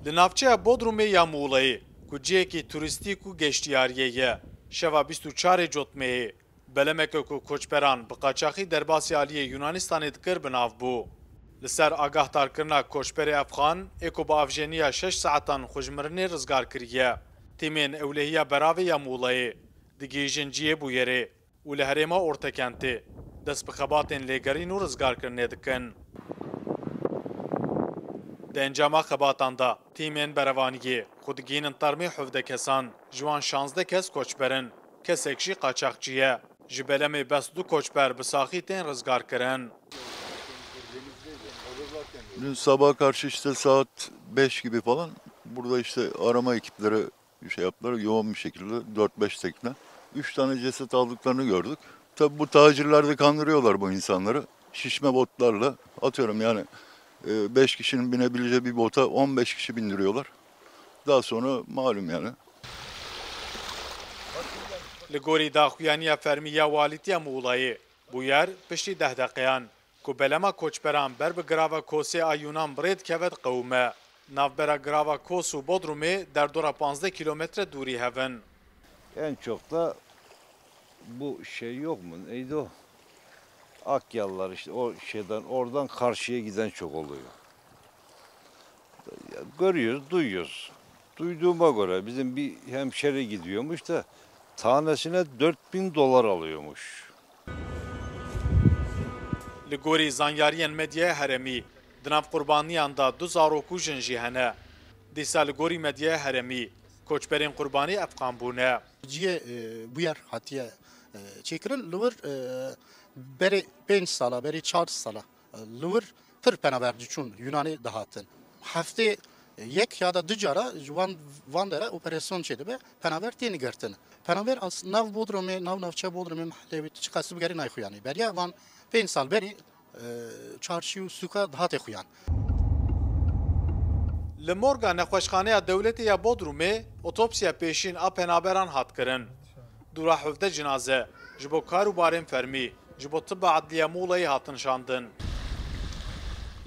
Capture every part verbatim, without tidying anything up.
Li navçeya Bodrumê ya Muğlayê, ku cihekî turîstîk û geştiyariyê ye, şeva bîst û çarê Cotmehê, belemeke ku koçberan bi qaçaxî derbasî aliyê Yunanistanê dikir, bi nav bû. Li ser agahdarkirina koçberê efxan ê ku bi avjeniya şeş saetan xwe ji mirinê rizgar kiriye, tîmên ewlehiya beravê ya Muğlayê digihîjin cihê bûyerê û li herêma Ortekentê dest bi xebatên lêgerîn û rizgarkirinê dikin. Di encama xebatan de tîmên berevaniyê xwe digihînin termê hevdeh kesan, ji wan şazdeh kes koçber in, kesek jî qaçaxçî ye. Ji belemê bes du koçber bi saxî tên rizgarkirin. Dün sabaha karşı işte saat beş gibi falan burada işte arama ekipleri şey yaptılar. Yoğun bir şekilde dört beş tekne. Üç tane ceset aldıklarını gördük. Tabi bu tacirler de kandırıyorlar bu insanları. Şişme botlarla atıyorum yani e, beş kişinin binebileceği bir bota on beş kişi bindiriyorlar. Daha sonra malum yani. Li gorî daxuyaniya fermî ya Walîtiya Muğlayê, bûyer piştî deh deqeyan ku belema koçberan ber bi girava Kosê a Yunan bi rê dikeve, diqewime. Navbera girava Kos û Bodrumê derdora panzdeh kîlometre dûrî hev in. En çok da bu şey yok mu? Neydi o? Akyalılar işte o şeyden oradan karşıya giden çok oluyor. Ya, görüyoruz, duyuyoruz. Duyduğuma göre bizim bir hemşeri gidiyormuş da tanesine dört bin dolar alıyormuş. Li gorî zanyariyên medyaya herêmî, di nav qurbaniyan de du zarok û jin jî hene. Dîsa li gorî medyaya herêmî, koçberên qurbanî efxan bûne. Cihê e, bûyer hatiye e, çêkirin li wir e, berê pênc sala, berê çar sala e, li wir pir penaber diçûn Yunanê dihatin. Heftê yek ya da du cara ji wan van dere operasyon çêdibe, penaber têne girtin. Penaber as nav Bodrumê, nav navçe Bodrumê, mehelê wî tu çiqas bigerî nayxuyanî. Beriya van pênc sal berî e, çarşî û sûka dihatê xuyan. Li morga Nexweşxaneya Dewletê ya Bodrumê otopsiya pêşîn a penaberan hat kirin. Dûra hevdeh cinaze ji bo kar û barên fermî ji bo Tibba Edliya Muğlayê hatin şandin.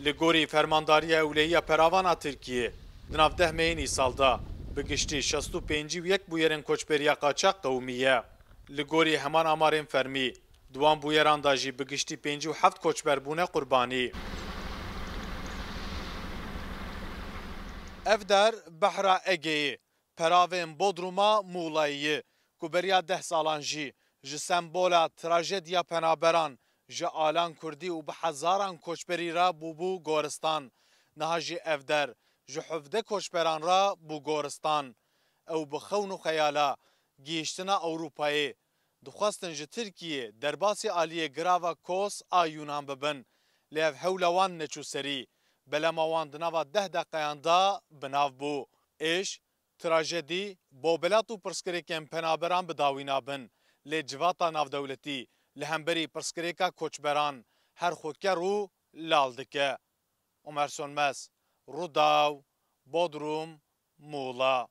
Li gorî Fermandariya Ewlehiya Peravan a Tirkiyê, di nav deh meyên îsal de bi giştî şêst û pêncî û yek bûyerên koçberiya qaçax qewimiye. Li gorî heman amarên fermî, di wan bûyeran de jî bi giştî pêncî û heft koçber bûne qurbanî. Ev der behra Egeyê, peravên Bodruma Muğlayê ye ku beriya deh salan jî ji sembola trajediya penaberan ji alan kurdî û bi hezaran koçberî re bûbû goristan. Niha jî ev der ji hevdeh koçberan re bû goristan. Ew bi xewn û xeyala gihîştina Ewropayê dixwestin ji Tirkiyê derbasî aliyê girava Kos a Yunan bibin, lê ev hewla wan neçû serî. Belema wan di nava deh deqeyan de bi nav bû. Êş, trajedî, bobelat û pirsgirêkên penaberan bi dawî nabin, lê civata navdewletî li hemberî pirsgirêka koçberan her xwe ker û lal dike. Omer Sönmez, Rûdaw, Bodrum, Muğla.